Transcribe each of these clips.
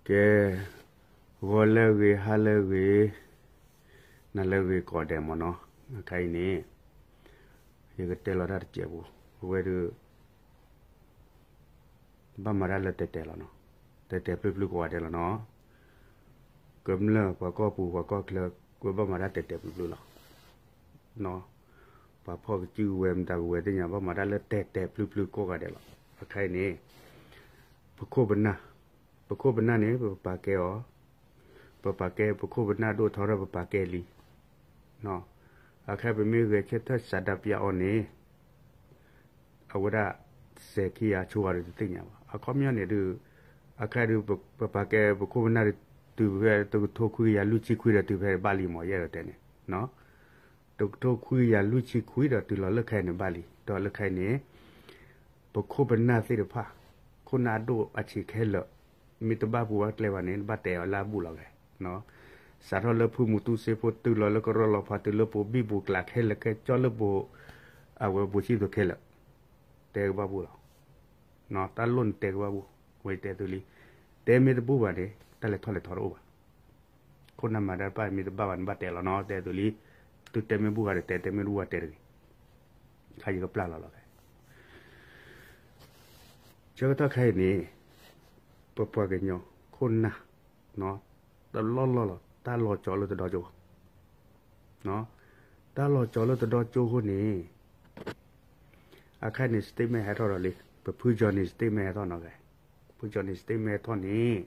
ကဲ, ဂီၤလၢအဂ့ၤ ဟါလၢအဂ့ၤ, နၤလၢအဂ့ၤကိးဂၤဒဲးမ့ၢ်နီၤ, အခါအံၤန့ၣ် ယကတဲလီၤတၢ်တစဲးဖိ, အဝဲဒၣ် ဘၣ်မၤတၢ်လၢတဲာ်တဲာ်လီၤနီၤ, တဲာ်တဲာ်ဖျုးဖျုးကိးဂၤဒဲးလီၤနီၤ, ကမျၢၢ်ပှၤကီၢ်ပူၤပှၤကီၢ်ချၢ ကဘၣ်မၤတၢ်တဲာ်တဲာ်ဖျုးဖျုးလီၤ. ပှၤဖီၣ်ကစုကဝဲၤမတၤကဝဲၤသ့ၣ်ညါ ဘၣ်မၤတၢ်လၢတဲာ်တဲာ်ဖျုးဖျုးကိးဂၤဒဲးလီၤ. အခါအံၤန့ၣ် ပခိၣ်ပနၢ်, ပခိၣ်ပနၢ်န့ၣ် ပပာ်ကဲအီၤ, ပပာ်ကဲပခိၣ်ပနၢ်ဒိၣ်ထီၣ်ထီၣ် ပပာ်ကဲလံ. အခါပမ့ၢ်ဂဲၤဆၢထၢၣ်စးဒးပၠးအီၤန့ၣ် အဝဲဒၣ် စဲးခံဂၤဆိဂၤဒီးတသ့ၣ်ညါဘၣ်. အခီပညီန့ၣ်ဒုး အခါဒုး ပပာ်ကဲပခိၣ်ပနၢ်ဒုး တုၤဖဲတကထိခွံကယၤလွံၢ်ဆံခွံဒီးတုၤဖဲဘၣ်လံမး ယအဲၣ်ဒိးတဲန့ၣ်, တကထိခွံကယၤလွံၢ်ဆံခွံဒီးတုၤလီၤလၢခဲအံၤန့ၣ်ဘၣ်လံ. ဒီးလၢခဲအံၤန့ၣ် ပခိၣ်ပနၢ်သ့ၣ်တဖၣ် ခိၣ်နၢ်အဒိၣ်အဆံးခဲလၢာ် မ့ၢ်တဘၣ်ပူၤဘၣ်ကျဲဘၣ်န့ၣ် ဘၣ်တဲအီၤလၢအဘူၣ်လီၤဂဲၤ စးထီၣ်လၢဖုမူတူစ့ဖိ တုၤလီၤလၢကရၢလီၤဖး တုၤလၢပိာ်ဘံၣ်ပိာ်ကျးခဲလၢာ်ခဲဆ့ လၢပိာ် အဝဲပိာ်ဆံၣ်သိးခဲလၢာ် တဲကဘၣ်ဘူၣ်လီၤ. တၢ်လိၣ်န့ၣ်တဲကဘၣ်ဘူၣ်, ဝဲတဲသုလံ, တဲမ့ၢ်တဘူၣ်ဘၣ်န့ၣ် တၢ်လဲၤထီၣ်လဲၤထီတအိၣ်ဘၣ်. ခိၣ်နၢ်မၤတၢ်တဖၣ်မ့ၢ်တဘၣ်ဘၣ်န့ၣ် ဘၣ်တဲလီၤနီၤ တဲသုလံ, သုတဲမ့ၢ်ဘူၣ်ဂၤဒီးတဲ တဲမ့ၢ်တဘူၣ်ဘၣ်တဲတဂ့ၤ, ခါယကပျၢ်လီၤလီၤဖဲ ဆၢကတီၢ်ခဲအံၤန့ၣ် ပပှၤကညီ ခိၣ်နၢ် တလီၢ်လီၢ်လီၤ တၢ်လီၤကၠီလၢတဒီကၠိ, တၢ်လီၤကၠီလၢတဒီကၠိအဃိန့ၣ် အခါန့ၣ် statement ဟဲထီၣ်ဒီးလံ, ပဖုကၠီန့ၣ် statement ဟဲထီၣ်နီၤဂဲၤ, ဖုကၠီန့ၣ် statement ဟဲထီၣ်န့ၣ်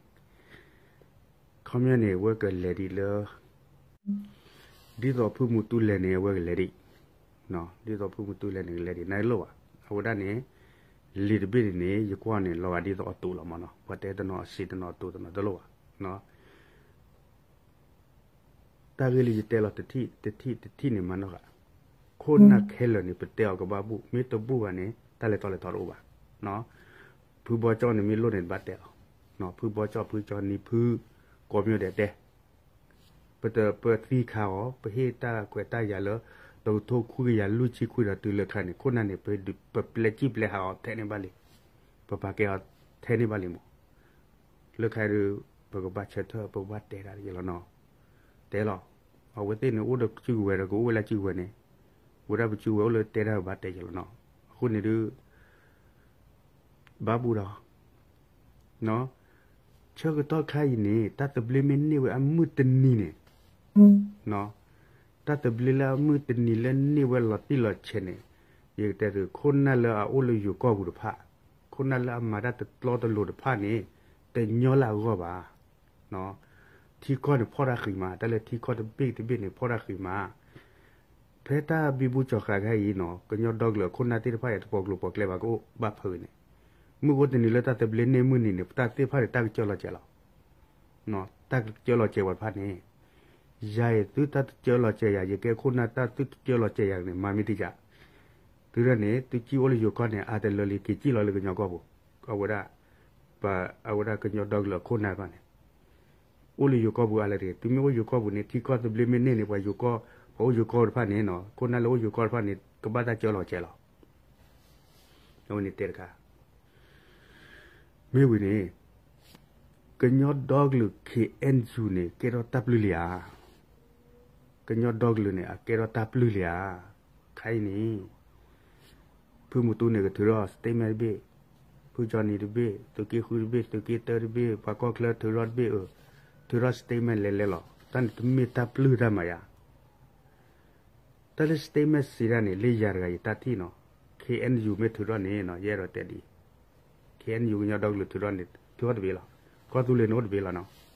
ခီပညီန့ၣ် အဝဲကလဲၤဒ်လၢ ဒ်သိးဖုမူတူလဲၤန့ၣ် အဝဲကလဲၤဒံး, ဒ်သိးဖုမူတူလဲၤန့ၣ် ကလဲၤဒံး နလိၣ်ဘၣ်. အဝဲဒၣ်န့ၣ် လံာ်တဘ့ၣ်န့ၣ်န့ၣ် ယကွၢ်န့ၣ် လီၤဂာ်ဒ်သိးအတူးလီၤမးနီၤ, ပှၤတဲတနီၤအစံးတနီၤအတူးတနီၤတလိၣ်ဘၣ်. တၢ်ဂ့ၢ်လၢယတဲလီၤတထံၣ်တထံၣ်တထံၣ်န့ၣ်မၤနီၢ်ဂၤ, ခိၣ်နၢ်ခဲလၢာ်န့ၣ် ပတဲအီၤကဘၣ်ဘူၣ်, မ့ၢ်တဘူၣ်ဘၣ်န့ၣ် တၢ်လဲၤထီၣ်လဲၤထီတအိၣ်ဘၣ်. ဖုဘီကၠီန့ၣ်မ့ၢ်လိၣ်န့ၣ်တဘၣ်တဲလီၤ, ဖုဘီကၠီ ဖုကၠီနံၤ ဖုကိးမံၤဒဲးတဲ ပတပသံခါအီၤ, ပဟ့ၣ်တၢ်ခွဲးတၢ်ယာ်လၢ တကထိခွံကယၤလွံၢ်ဆံခွံဒီးတုၤလၢခါန့ၣ် ခိၣ်နၢ်န့ၣ် ပပျဲကံၣ်ပျဲဟးအီၤထဲန့ၣ်ဘၣ်လံ, ပပာ်ကဲအီၤထဲန့ၣ်ဘၣ်လံမး. လၢခါဒုး ပကဘၣ်ဆၢထၢၣ် ပကဘၣ်တဲတၢ်တက့ၢ်လီၤနီၤ, တဲလီၤ. အဝဲသ့ၣ်န့ၣ်အိၣ်ဒီးစုကဝဲၤဒီး ကအိၣ်ဝဲလၢစုကဝဲၤန့ၣ်, ဝဲဒၣ်ပစုကဝဲၤအိၣ်လၢတဲတၢ်ဘၣ်တဲက့ၢ်လီၤနီၤ. အဃိန့ၣ်ဒုး ဘၣ်ဘူၣ်ဒီး ဆၢကတီၢ်ခါအံၤန့ၣ် တၢ်သဘျ့မ့ၢ်န့ၢ်ဝဲအမုၢ်တနံၤန့ၣ်, တၢ်သဘျ့လၢအမုၢ်တနံၤလၢန့ၢ်ဝဲလီၤတံၢ်လီၤဆဲးန့ၣ်, ယကတဲသု ခိၣ်နၢ်လၢအအိၣ်လၢယိၤကီၢ်ပူၤတဖၣ်, ခိၣ်နၢ်လၢအမၤတၢ်တကျီတလိၤတဖၣ်န့ၣ် တညီလၢအဂီၢ်ဘၣ်. ထံကီၢ်န့ၣ်ဖီၣ်တၢ်ဃံးမး, တၢ်လၢထံကီၢ်တဘ့ၣ်တဘ့ၣ်န့ၣ် ဖီၣ်တၢ်ဃံးမး. ဖဲတၢ်ဘံဘူကၠီၤဃာ်ခဲအံၤနီၤ ကညီဒီကလုာ်အခိၣ်နၢ်သ့ၣ်တဖၣ်အံၤ တပီၤကျိၤပီၤကျဲဘၣ် ကအိၣ်ဘၣ်ဖုးဂ့ၤန့ၣ်, မုၢ်အိၣ်တနံၤလၢတၢ်သဘျ့န့ၢ်မုၢ်နံၤန့ၣ် ပတၢ်သ့ၣ်တဖၣ်န့ၣ် တၢ်ကစၢၢ်လီၤစဲးလီၤ. တၢ်ကစၢၢ်လီၤစဲးဝဲတဖၣ်န့ၣ်, ယၤအံၤ သုတၢ်ကစၢၢ်လီၤစဲးယၤ ယကဲခိၣ်နၢ် တၢ်သုကစၢၢ်လီၤစဲးယၤန့ၣ် မၤမ့ၢ်တယၤ, သုဒၣ်န့ၣ် သုကံၣ်အိၣ်လၢယိၤကီၢ်န့ၣ် အါတလၢလံ က့ၤကံၣ်လီၤလၢကညီကီၢ်ပူၤ, အဝဲဒၣ် အဝဲဒၣ်ကညီဒီကလုာ်အခိၣ်နၢ်တဖၣ်န့ၣ် အိၣ်လၢယိၤကီၢ်ပူၤအါလၢတဂ့ၤ, သုမ့ၢ်အိၣ်ယိၤကီၢ်ပူၤန့ၣ် ထံကီၢ်သဘျ့မ့ၢ်န့ၢ်န့ၣ် ပှၤယိၤကီၢ်, ပှၤအိၣ်ယိၤကီၢ်တဖၣ်န့ၣ်နီၤ ခိၣ်နၢ်လၢအိၣ်ယိၤကီၢ်တဖၣ်န့ၣ် ကဘၣ်တၢ်ကၢၢ်လီၤစဲးလီၤ. အဝဲန့ၣ်တဲတခါ မ့ၢ်ဝံၤန့ၣ် ကညီဒီကလုာ် ခ့ၣ်အဲၣ်ယူၣ် န့ၣ် ကဲထီၣ်တၢ်ပျုၢ်လံဧါ. ကညီဒီကလုာ်န့ၣ် အကဲထီၣ်တၢ်ပျုၢ်လံဧါ. ခါအံၤန့ၣ် ဖုမူတူန့ၣ် ကထုးထီၣ် statement တဘ့ၣ်, ဖုကၠီနံၤတဘ့ၣ်, သုးက့ဃုတဘ့ၣ်, သုးက့တၢတဘ့ၣ်, ပှၤကီၢ်ချၢထုးထီၣ်တဘ့ၣ်အၢ, ထုးထီၣ် statement လဲၤလဲၤလီၤ. တၢ်န့ၣ်တမ့ၢ်တၢ်ပျုၢ်တၢ်မၤယၤ တၢ်လၢ statement စံးတၢ်န့ၣ် လၢယၤတဂၤယတၢ်ထံၣ်နီၤ, ခ့ၣ်အဲၣ်ယူၣ် မ့ၢ်ထုးထီၣ်န့ၣ်နီၤ ယအဲၣ်ဒိးတဲဒ်အံၤ, ခ့ၣ်အဲၣ်ယူၣ် ကညီဒီကလုာ်ထုးထီၣ်န့ၣ် ထုးထီၣ်တဘ့ၣ်လီၤ. ကီၢ်သူလ့ၤန့ၣ်အိၣ်တဘ့ၣ်လီၤနီၤ.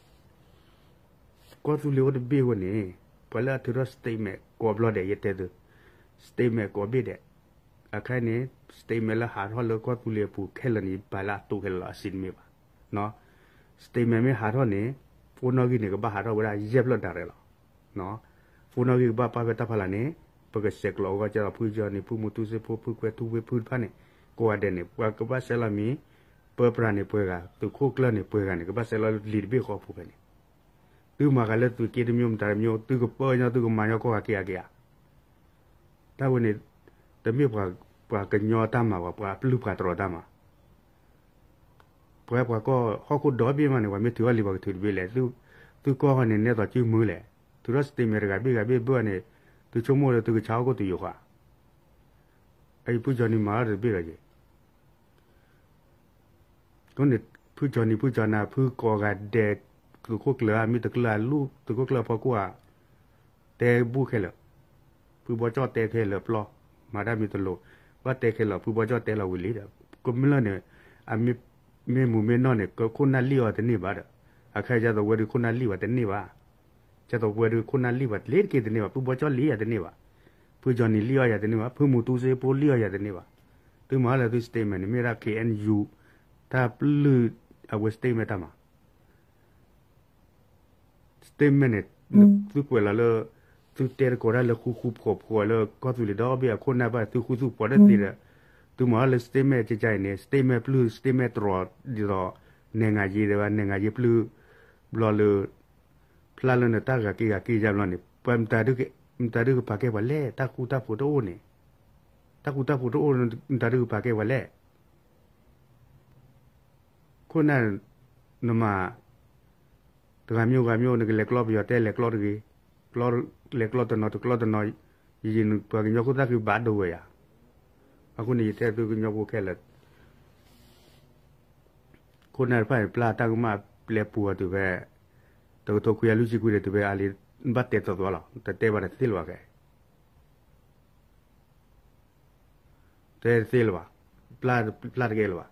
ကီၢ်သူလ့ၤအိၣ်တဘ့ၣ်အဃိန့ၣ် ပှၤလၢအထုးထီၣ် statement ကိးဘျီဒဲး ယတဲသု, statement ကိးဘ့ၣ်ဒဲး, အခါအံၤန့ၣ် statement လၢဟးထီၣ်လၢကီၢ်သူလ့ၤအပူၤခဲလၢာ်န့ၣ် ပာ်လၢအတူးခဲလၢာ်လီၤ အစံးတမ့ၢ်ဘၣ်. statement မ့ၢ်ဟးထီၣ်န့ၣ် phone နီၣ်ဂံၢ်န့ၣ် ကဘၣ်ဟးထီၣ်ဝဲဒၣ်ယဲၢ်ဖျၢၣ်ဒၣ်ရဲၣ်လီၤ. phone နီၣ်ဂံၢ်ကဘၣ်ပာ်ဖဲတၢ်ဖီလာ်န့ၣ် ပကဆဲးကျိးအဂီၢ်ကဒီး ဖုကၠီနံၤ ဖုမူတူစ့ဖိ ဖုကွဲးထူဝ့ ဖုတဖၣ်န့ၣ် ကိးဂၤဒဲးန့ၣ် ပှၤကဘၣ်ဆဲးလီၤမံၤ, ပၢပြးန့ၣ်ပှဲၤဂၤ, သုးခိၣ်ကျၢၢ်န့ၣ်ပှဲၤဂၤန့ၣ် ကဘၣ်ဆဲးလီၤလံာ်တဘ့ၣ်ဃီအပူၤဖဲန့ၣ် သုမၤဃာ်လၢသုးက့တမျိုးမတၤတမျိုး သုကပၢညီ သုကမၤညီကိးဂၤက့ၤဂၤက့ၤဧါ. တၢ်ဝဲန့ၣ် တမ့ၢ်ပှၤကညီတၢ်မၤဘၣ်, ပှၤအပျုၢ်ပှၤတြီတၢ်မၤ ပဝဲပှၤကီၢ်ဟီၣ်ခိၣ်ဒီဘ့ၣ်မးန့ၣ် ပှၤမ့ၢ်ထုးအီၣ်လံၤပှၤကထုးတဘ့ၣ်လဲၣ်, သုကီၢ်ဃီန့ၣ် နဲသိးစုမုၢ်လဲၣ်, ထုးထီၣ် statement တဂၤဘ့ၣ်ဂၤဘ့ၣ်ဘၣ်န့ၣ်, သုဆိကမိၣ်လၢသုကဆါဟီၣ်ခိၣ်တယိာ်ဃီ, အအံၤဖုကၠီနံၤမၤထီၣ်တဘ့ၣ်ဒီးယဲ အဃိန့ၣ် ဖုကၠီနံၤ ဖုကၠီနၤ ဖုကိးဂၤဒဲး သုးခိၣ်ကျၢၢ်ဧါ မ့ၢ်တကျၢၢ်ဧါ လူၢ်သုးခိၣ်ကျၢၢ်အဖီခိၣ်ဧါ, တဲဘူၣ်ခဲလၢာ်, ဖုဘီကၠီၣ်တဲခဲလၢာ်ပျီ, မၤတၢ်မ့ၢ်တလိၤ, ဘၣ်တဲခဲလၢာ် ဖုဘီကၠီၣ်တဲလီၤဝံၤလံဒီး ကမျၢၢ်န့ၣ် အမ့ၢ် မ့ၢ်မူမ့ၢ်နီၢ်န့ၣ် ကခိၣ်နၢ်လံၣ်အီၤတန့ၢ်ဘၣ်ဒီး, အခါယၤသဝဲဒုးခိၣ်နၢ်လံၣ်ဝဲတန့ၢ်ဘၣ်, ယၤသဝဲဒုးခိၣ်နၢ်လံၣ်ဝဲလ့ၤတက့ၢ်တန့ၢ်ဘၣ်, ဖုဘီကၠီၣ်လံၣ်ယၤတန့ၢ်ဘၣ်, ဖုကၠီနံၤလံၣ်အီၤယၤတန့ၢ်ဘၣ်, ဖုမူတူစ့ဖိလံၣ်အီၤယၤတန့ၢ်ဘၣ်, သုမၤလၢသု statement န့ၣ် မ့ၢ်ဒၣ် K N U တၢ်ပျုၢ်အဝဲ statement တၢ်မၤ statement န့ၣ် သုကွဲးလီၤလၢ သုတဲတကိးတၢ်လၢဃူဃူဖိးဖိးလၢကီၢ်သူလ့ၤဒီဘ့ၣ်အခိၣ်နၢ်ဘၣ် သုဃူသူဖိးတသ့ဒီး, သုမၤလၢ statement ကကါအံၤန့ၣ် statement ပျုၢ် statement တြီၤ ဒ်သိး နဲၣ်ငါယ့ၤဒဲးဘၣ် နဲၣ်ငါယ့ၤပျုၢ် ဘျီလၢ ဖျါလၢနတၢ်ဂၤက့ၤဂၤက့ၤယါဘျီန့ၣ် ပှၤမတၤဒုးကပာ်ကဲပှၤလဲၣ် တၢ်ဃူတၢ်ဖိးတအိၣ်န့ၣ်, တၢ်ဃူတၢ်ဖိးတအိၣ် မတၤဒုးကပာ်ကဲပှၤလဲၣ် ခိၣ်နၢ် နမၤ တဂၤမ့ၢ်ဂၤမ့ၢ် နကလဲၤကျီပယီၤတဲ လဲၤကျီတဂ့ၤ, လဲၤကျီတနီၤတကျီတနီၤ, ယယံာ်ပှၤကညီခိၣ်သၣ်ဃံဘၣ်ဒိဝဲယၤ, အဃိန့ၣ် ယတဲသုကညီဖိခဲလၢာ်, ခိၣ်နၢ်တဖၣ်န့ၣ် ပျၢ်တၢ်ကမၣ်ပျဲပူၤအီၤတုၤဖဲ တကထိခွံကယၤလွံၢ်ဆံခွံဒီး တုၤဖဲအါလံ, ဘၣ်တဲသီသီလီၤ, တတဲဘၣ်တသ့လၢၤဘၣ်ခဲ တဲတသ့လၢၤဘၣ်, ပျၢ်တကဲလၢၤဘၣ်,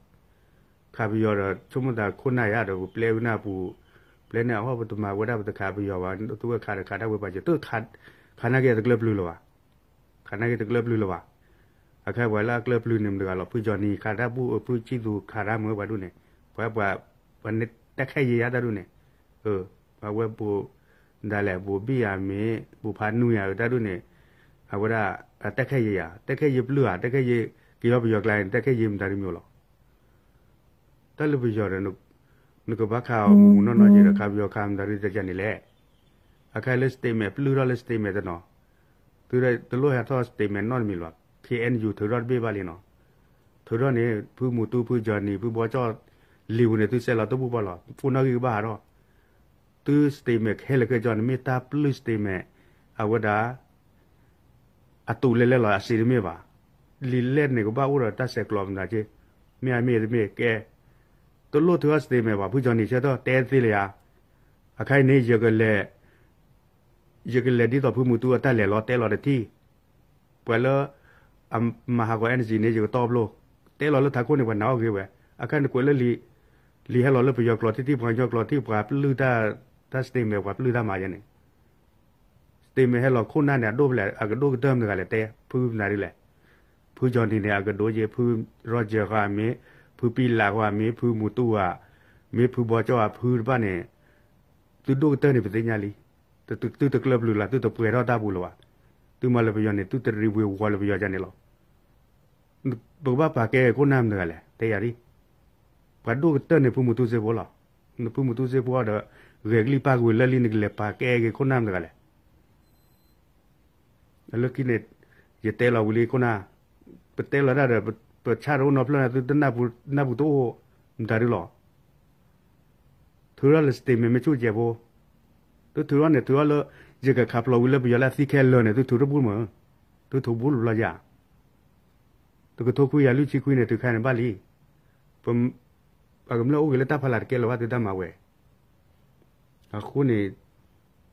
ခးပယီၤဒီး ဆိကမိၣ်သးခိၣ်နၢ်ယါဒီး ပပျဲကနၢ်ပူၤ, ပျဲန့ၣ်အဟီၣ်ပတမၤဝဲဒၣ်ပတခးပယီၤဘၣ်, သုဝဲခးဒီးခးတၢ်ဝဲပာ်စၢၤ, ခးနာ်က့တကျၢၢ်ပျုၢ်လၢၤဘၣ်, ခးနာ်က့တကျၢၢ်ပျုၢ်လၢၤဘၣ်, အခါပှၤလၢအကျၢၢ်ပျုၢ်န့ၣ်မတၤတဂၤလီၤ, ဖုကၠီနံၤခးတၢ်ဘူၣ်အဖုဆံၣ်သူခးတၢ်မုာ်ပှၤဒူၣ်န့ၣ်, ပှၤပှၤ ပှၤန့ၣ်တၢ်ခဲယံၤယါတၢ်ဒူၣ်န့ၣ်, အဝဲပူၤ ဒၣ်လဲာ် ပူၤဘံၣ်ယၤမ့ၢ် ပူၤဖးနွံယၤတၢ်ဒူၣ်န့ၣ်, အဝဲဒၣ် တၢ်ခဲယံၤယါ တၢ်ခဲယံၤပျုၢ်ဧါ တၢ်ခဲယံၤ က့ၤအီၣ်ပယီၤကျါန့ၣ် တၢ်ခဲယံၤမတၤတမံၤလီၤ. တၢ်လၢပယီၤဒီး နကဘၣ်ခးအီၤမူမူနီၢ်နီၢ်က့ၤဒီး ခးပယီၤခးမတၤဒုးတကန့ၣ်လဲၣ်. အခါလၢ statement ပျုၢ်ထီၣ်လၢ statement တနီၤ, သုတလိၣ်ဟဲထီၣ် statement နီတမံၤလီၤ. ခ့ၣ်အဲၣ်ယူၣ် ထုးထီၣ်တဘ့ၣ်ဘၣ်လံနီၤ. ထုးထီၣ်န့ၣ် ဖုမူတူ ဖုကၠီနံၤ ဖုဘီကၠီၣ် လံာ်ပူၤန့ၣ် သုဆဲးလီၤတဘူၣ်ဘၣ်လီၤ. ဖိနီၣ်ဂံၢ်ကဘၣ်ဟးထီၣ် သု statement ခဲလၢာ်ခဲဆ့န့ၣ် မ့ၢ်တၢ်ပျုၢ် statement အဝဲဒၣ် အတူးလဲၤလဲၣ်လီၤ အစ့တမ့ၢ်ဘၣ်. လံာ်လဲၣ်န့ၣ် ကဘၣ်အိၣ်ဒီးတၢ်ဆဲးကျိးမတၤက့, မ့ၢ်အမ့ၢ်တမ့ၢ်ကဲ, တလိၣ်ထုးထီၣ် statement ဘၣ် ဖုကၠီနံၤဆၢထၢၣ် တဲသ့လၢယၤ. အခါအံၤန့ၣ် ယကလဲၤ ယကလဲၤဒ်သိးဖုမူတူအတၢ်လဲၤလီၤ တဲလီၤတထံၣ်, ပှၤလၢ အမၤဟးဂီၤ energy န့ၣ် ယကတီပျိ, တဲလီၤလၢထးခိၣ်န့ၣ် ပှၤနာ်အီၣ်ဂ့ၤဝဲ, အခါန့ၣ်ကွဲးလၢလံာ်, လံာ်ဟဲလီၤလၢပယီၤကျိာ်ထံထံၣ် ပှၤကညီကျိာ်ထံၣ် ပှၤပျုၢ်တၢ် တၢ် statement ပှၤပျုၢ်တၢ်မၤယဲန့ၣ် statement ဟဲလီၤခိၣ်နၢ်န့ၣ် အဒိၣ်ဖဲလဲၣ် အကဒိၣ်ကတၢၢ်မတၤတဂၤလဲၣ် တဲ ဖုမတၤဒ်လဲၣ်. ဖုကၠီနံၤန့ၣ် အကဒိၣ်ယဲ ဖု Roger ဃီဧါမ့ၢ်, ဖုပံလးဃီဧါမ့ၢ်, ဖုမူတူဧါ, မ့ၢ်ဖုဘီကၠီၣ်ဧါ ဖုတဖၣ်န့ၣ် သုဒိၣ်ကတၢၢ်န့ၣ် ပသ့ၣ်ညါလံ. သုတကျၢၢ်ပျုၢ်လၢၤ သုတပှဲၤထီၣ်တၢ်ပူၤလၢၤဘၣ်. သုမၤလၢပယီၤန့ၣ် သုတရံးဝ့ၤဝီၤလၢပယီၤဒ်န့ၣ်လီၤ. ပကဘၣ်ပာ်ကဲခိၣ်နၢ်မတၤတဂၤလဲၣ် တဲယၤဒ်, ပှၤဒိၣ်ကတၢၢ်န့ၣ် ဖုမူတူစ့ဖိလီၤ. နဖုမူတူစ့ဖိဒီး ဂဲၤကလံၢ်ပၢ်ကွံာ်လၢလံန့ၣ် ကလဲၤပာ်ကဲက့ၤခိၣ်နၢ်မတၤတဂၤလဲၣ်. လၢခံန့ၣ် ယတဲလီၤဝံၤလံခိၣ်နၢ်, ပတဲလီၤတၢ်ဒီး ပဆၣ်တအိၣ်နီတဖျၢၣ်န့ၣ် သုတနၢ်ပူၤတအိၣ် မတၤဒ်လီၤ. ထုးထီၣ်လၢ statement မ့ၢ်ဆူၣ်စဲးဖိ, သုထုးထီၣ်န့ၣ် ထုးထီၣ်လၢ ယကခးဖျိးဝံၤလၢပယီၤလၢအသံခဲလၢာ်န့ၣ် သုထုးတဘူၣ်မး, သုထုးဘူၣ်တဘျီယၤ တကထိခွံကယၤလွံၢ်ဆံခွံန့ၣ် ထုးခါန့ၣ်ဘၣ်လံ. ပှၤကမျၢၢ်အိၣ်ဂ့ၤလၢတၢ်ဖီလာ်တကဲလၢၤဘၣ်သုတၢ်မၤဝဲ. အဃိန့ၣ်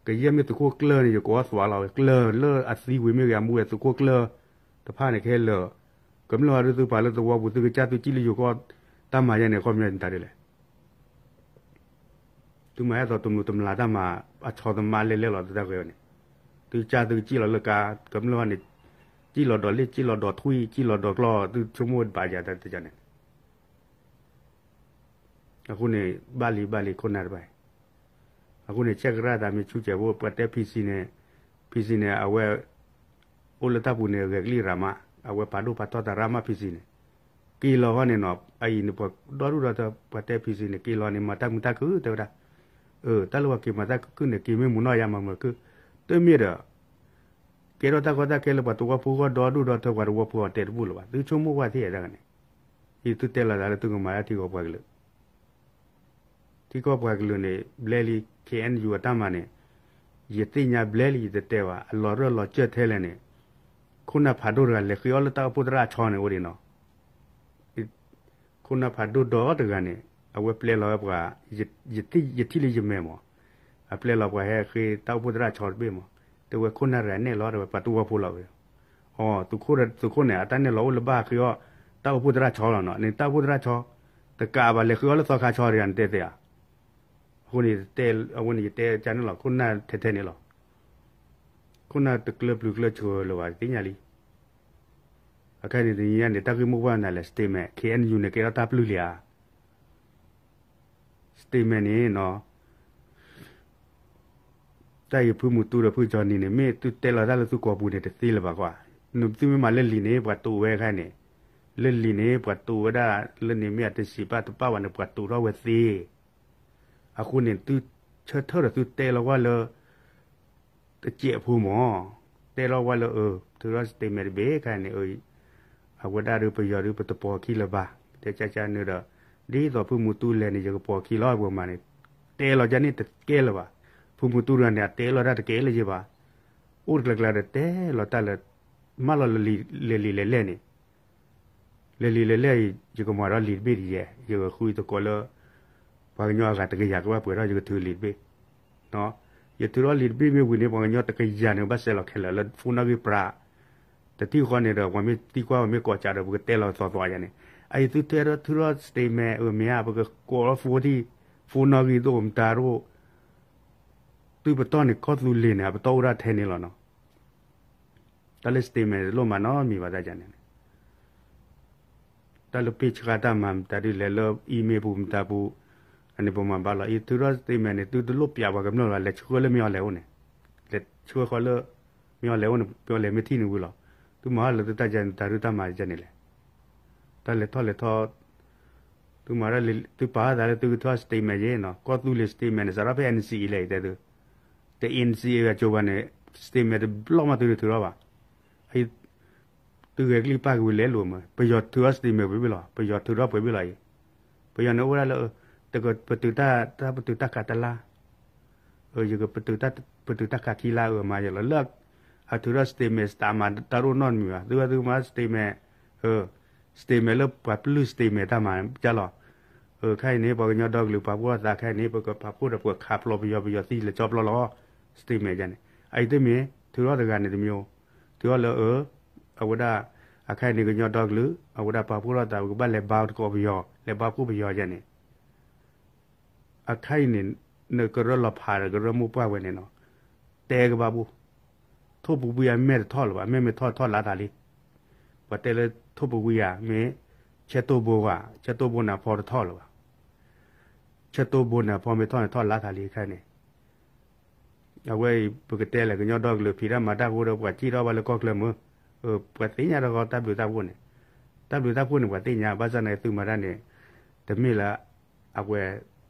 ကယဲၢ်မ့ၢ်သုးခိၣ်ကျၢၢ်န့ၣ် ယကိးအသွးလီၤ ကျၢၢ်လၢအသံဝံၤမ့ၢ်ဂ့ၤ အမူဝဲသုးခိၣ်ကျၢၢ်တဖၣ်န့ၣ်ခဲလၢာ်, ကမျၢၢ်ဟးဒုးသုပာ်လၢသဝီပူၤ သုကစၢ်သုကံၣ်လၢယိၤကီၢ် တၢ်မၤယဲန့ၣ် အခီပညီမတၤဒ်လဲၣ်. သုမၤဟဲသိးတမျိးတမျာ်တၢ်မၤ အဆီသမးလဲၣ်လဲၣ်လီၤ သုတၢ်ဂဲၤန့ၣ်, သုကစၢ်သုကံၣ်လီၤလၢကါ ကမျၢၢ်န့ၣ် ကံၣ်လီၤဒီးလ့ၣ် ကံၣ်လီၤဒီးထွံၣ် ကံၣ်လီၤဒီးကျီၢ် သုဆိကမိၣ်ဘၣ်ယၤတၢ်တကန့ၣ် အဃိန့ၣ် ဘၣ်လံဘၣ်လံခိၣ်နၢ်တဖၣ်အံၤ, အဃိန့ၣ် ဆဲးကရၣ်သးမ့ၢ်ဆူၣ်စဲးဖိ ပှၤတဲ PC န့ၣ်, PC န့ၣ် အဝဲ အိၣ်လၢတၢ်ပူၤန့ၣ် ဂဲၤကလံၢ်ရၤမး, အဝဲပာ်ဒိၣ်ပာ်ထီၣ်တၢ်ရၤမး PC န့ၣ်, က့ၤလီၤဃီန့ၣ်နီၤ အအံၤန့ၣ် ပှၤဒီဒူၣ်ဒီထၢ ပှၤတဲ PC န့ၣ် က့ၤလီၤန့ၣ် မၤတၢ်မုာ်တၢ်ခုၣ်တဲဝဲဒၣ်, တၢ်လၢပှၤက့ၤမၤတၢ်ခုၣ်န့ၣ် က့ၤမ့ၢ်မုာ်နီၢ်ယါမၤမုာ်ခုၣ်, တမ့ၢ်ဒီး ကဲထီၣ်တၢ်ကီတၢ်ခဲလၢပှၤသဝီဖိဂီၢ်ဒီဒူၣ်ဒီထၢ ပှၤသဝီဖိအီၤတဲတဘူၣ်လၢၤဘၣ် သုဆိကမိၣ်ကွၢ်ထံၣ်ယဲတၢ်န့ၣ်, အံၤသုတဲလီၤသးလၢသုကမၤတၢ်ထံကီၢ်ပှၤကလုာ်, ထံကီၢ်ပှၤကလုာ်န့ၣ် ဘျဲလံ ခ့ၣ်အဲၣ်ယူၣ် အတၢ်မၤန့ၣ်, ယသ့ၣ်ညါဘျဲလံ ယတတဲဘၣ်, အလီၤရၢၢ်လီၤစၢၢ်ထဲလဲၣ်န့ၣ်, ခိၣ်နၢ်ဖးဒိၣ်တဂၤ လဲၤဃ့အီၣ်လၢတၢ်အိၣ်ဖှိၣ်သရၣ်ဆီန့ၣ်အိၣ်ဒံးနီၤ. ခိၣ်နၢ်ဖးဒိၣ်ဒီတဂၤန့ၣ် အဝဲပျဲလီၤဝဲပှၤ, ယထံၣ်လၢယမဲာ်မး, အပျဲလီၤပှၤဟဲဃ့တၢ်အိၣ်ဖှိၣ်သရၣ်ဆီတဘ့ၣ်မး, တဲဝဲခိၣ်နၢ်တဂၤနဲၣ်လီၤ တဲဝဲပှၤသဝီဖိလီၤဝဲ, အ သုးခိၣ်န့ၣ် အတၢ်နဲၣ်လီၤအိၣ်လၢဘၣ်ဃ့အီၣ် တၢ်အိၣ်ဖှိၣ်သရၣ်ဆီလီၤနီၤ, န့ၣ်တၢ်အိၣ်ဖှိၣ်သရၣ်ဆီ, တကးဘၣ်လဲၤဃ့အီၣ်လၢသီခါဆီတဂၤ နတဲသ့ဧါ. အဃိန့ၣ် အဝဲန့ၣ်ယတဲကန့ၣ်လီၤ ခိၣ်နၢ်ထဲထဲန့ၣ်လီၤ. ခိၣ်နၢ်တကျၢၤပျုၤကျၢၤဆှၢလၢၤဘၣ် သ့ၣ်ညါလံ. အခါန့ၣ်တနံၤညါန့ၣ် တၢ်ဂ့ၢ်မိၢ်ပှၢ်နၤလဲၣ် statement, ခ့ၣ်အဲၣ်ယူၣ်န့ၣ် ကဲထီၣ်တၢ်ပျုၢ်လံဧါ. statement န့ၣ်နီၤ တၢ်အံၤဖုမူတူဒီးဖုကၠီနံၤန့ၣ် မ့ၢ်သုတဲလီၤတၢ်လၢသုကိာ်ပူၤန့ၣ် တသ့လၢၤဘၣ်ကွၢ်. သုမ့ၢ်မၤလၢလံာ်န့ၣ် ပှၤတိာ်ဝဲခါန့ၣ်, လၢလံာ်န့ၣ် ပှၤတိာ်ဝဲဒၣ်လၢန့ၣ် မ့ၢ်အတစံးပာ်တပာ်ဘၣ်န့ၣ် ပှၤတိာ်ထီၣ်ဝဲသ့. အဃိန့ၣ် သုဆၢထၢၣ်ဒီးသုတဲလီၤကွၢ်လၢ တစဲးဖိမး, တဲလီၤဝဲလၢ ထုးထီၣ် statement တဘ့ၣ်ခါန့ၣ် အဝဲဒၣ်ဒီးပယီၤဒီးပတပိာ်ခံလၢၤဘၣ်, တဲကကန့ၣ်ဒီး ဒ်သိးဖုမူတူလဲၤန့ၣ် ယကပိာ်ခံလီၤပှၤမၤန့ၣ်, တဲလီၤကန့ၣ်တကဲလၢၤဘၣ်. ဖုမူတူတဂၤန့ၣ် အတဲလီၤတၢ်တကဲလၢၤဘၣ်. အိၣ်တကျဲကျဲဒီးတဲလီၤတၢ်လၢ မၢလီၤလၢလံာ်လဲၤလဲၣ်န့ၣ် လဲၤလံာ်လဲၤလဲၣ်အံၤ ယကမၤထီၣ်လံာ်တဘ့ၣ်ဒ်ယဲ, ယကဃုသကိးလၢ ပှၤကညီအဂၤတကယၤကဘၣ်ပှဲၤထီၣ် ယကထုးလံာ်တဘ့ၣ်. ယထုးထီၣ်လံာ်တဘ့ၣ်မ့ၢ်ဝံၤန့ၣ် ပှၤကညီတကယၤန့ၣ် ဘၣ်စဲးလီၤခဲလၢာ်လၢ phone နီၣ်ဂံၢ်ပြး, တထံၣ်ဃီန့ၣ်ဒီး ပှၤမ့ၢ်သံကွၢ် ပှၤမ့ၢ်ကိးကးဒီး ပကတဲလီၤသီသီယဲန့ၣ်, အအံၤသုတဲထီၣ်ထုးထီၣ် statement အမ့ၢ်ဧါ ပကကိးလီၤ phone ထံၣ် phone နီၣ်ဂံၢ်တအိၣ်မတၤတအိၣ်, သုပတီၢ်န့ၣ် ကီၢ်သူလ့ၤန့ၣ် အပတီၢ်အိၣ်ဒၣ်ထဲန့ၣ်လီၤနီၤ. တၢ်လၢ statement တလိၣ်မၤနီတမံၤဘၣ်တၢ်န့ၣ်, တၢ်လၢပ့ၢ်ဆှါတၢ်မၤမတၤဒ်လဲၣ်လၢ email ပူၤမတၤပူၤ, အန့ၣ်ပမၤဘၣ်လီၤ. အံၤထုးထီၣ် statement န့ၣ် သုတလိၣ်ပျးပှၤကမျၢၢ်ဘၣ် လဲၤဆှၢလၢမ့ၢ်အီၤလဲၤအိၣ်န့ၣ်, လဲၤဆှၢဃီလၢ မ့ၢ်အီၤလဲၤအိၣ်န့ၣ် ပလဲၤမ့ၢ်ထံၣ်န့ၣ်ဝံၤလီၤ. သုမၤဟီၣ်လၢသုတၢ်ယဲန့ၣ် တၢ်ရူၢ်တၢ်မၤယဲန့ၣ်လဲၣ်. တၢ်လဲၤထီၣ်လဲၤထီ သုမၤဒၣ်လၢ သုပာ်အသးလၢသုကထုးထီၣ် statement ယဲနီၤ, ကီၢ်သူလ့ၤ statement န့ၣ် စးထီၣ်ဖဲ NCA လဲၣ် ယတဲသု, တ NCA အကၠိဘၣ်န့ၣ် statement တဘျီမးသုတထုးထီၣ်ဘၣ်. သုဂဲၤကလံၣ်ပာ်က့ၤဝံၤလဲၤလိာ်မး ပယီၤထုးထီၣ် statement ပှဲၤဘ့ၣ်လီၤ, ပယီၤထုးထီၣ်ပှဲၤဘ့ၣ်လီၤအံၤ, ပယီၤန့ၣ်အိၣ်ဝဲဒၣ်လၢ တကပတုာ်တၢ် တၢ်ပတုာ်တၢ်ခးတလါ ယက ပတုာ်တၢ်ခးခံလါအမၤယဲလီၤ လၢ အထုးထီၣ် statement တမၤတၢ်ရိၣ်နီတမံၤဘၣ် သုဝဲသုမၤ statement statement လၢပှၤပျုၢ် statement တၢ်မၤကလီၤ. ခဲအံၤန့ၣ် ပှၤကညီဒီကလုာ်ပာ်ဖှိၣ်ထီၣ်သးခဲအံၤန့ၣ် ပကပာ်ဖှိၣ်ဒီးပှၤခးဖျိပယီၤ ပယီၤသံလဲၤကၠီပျီလီၤ statement ယဲန့ၣ် အအံၤတမ့ၢ် ထုးထီၣ်တဂၤန့ၣ်တမံၤ ထုးထီၣ်လၢ အဝဲဒၣ် အခဲအံၤန့ၣ် ကညီဒီကလုာ် အဝဲဒၣ်ပာ်ဖှိၣ်ထီၣ်သး ပကဘၣ်လဲၤဘါသကိးပယီၤ လဲၤဘါဖှိၣ်ပယီၤယဲန့ၣ် အခဲအံၤန့ၣ် နကရၢလီၤဖးဒီးကရၢမိၢ်ပှၢ်ဝဲန့ၣ်နီၤ တဲကဘၣ်ဘိ ထိၣ်ပူၤကွံာ်အမဲာ်တထီၣ်လၢၤဘၣ် အမဲာ်မ့ၢ်ထီၣ်ထီၣ်လါသးလံ ပှၤတဲလၢထိၣ်ပူၤကွံာ်ဧါ မ့ၢ် ဆဲတိၢ်ဘိဧါ ဆဲတိၢ်ဘိန့ၣ်အဖီတထီၣ်လၢၤဘၣ် ဆဲတိၢ်ဘိန့ၣ်အဖီမ့ၢ်ထီၣ်န့ၣ်ထီၣ်လါသးလံခဲအံၤန့ၣ် အဝဲအံၤ ပကတဲလဲၣ် ကညီဒီကလုာ်ဖံးတၢ်မၤတၢ်အဃိဒီး ပှၤစံၣ်ထီၣ်ဘၣ်လၢကီၢ်ချၢမုၢ် ပှၤသ့ၣ်ညါတခီတၢ်ဘျုးတၢ်ဖှိၣ်န့ၣ် တၢ်ဘျုးတၢ်ဖှိၣ်န့ၣ် ပှၤသ့ၣ်ညါ ဘၣ်ဆၣ်န့ၣ် သုမၤတၢ်န့ၣ် တမ့ၢ်လၢ အဝဲ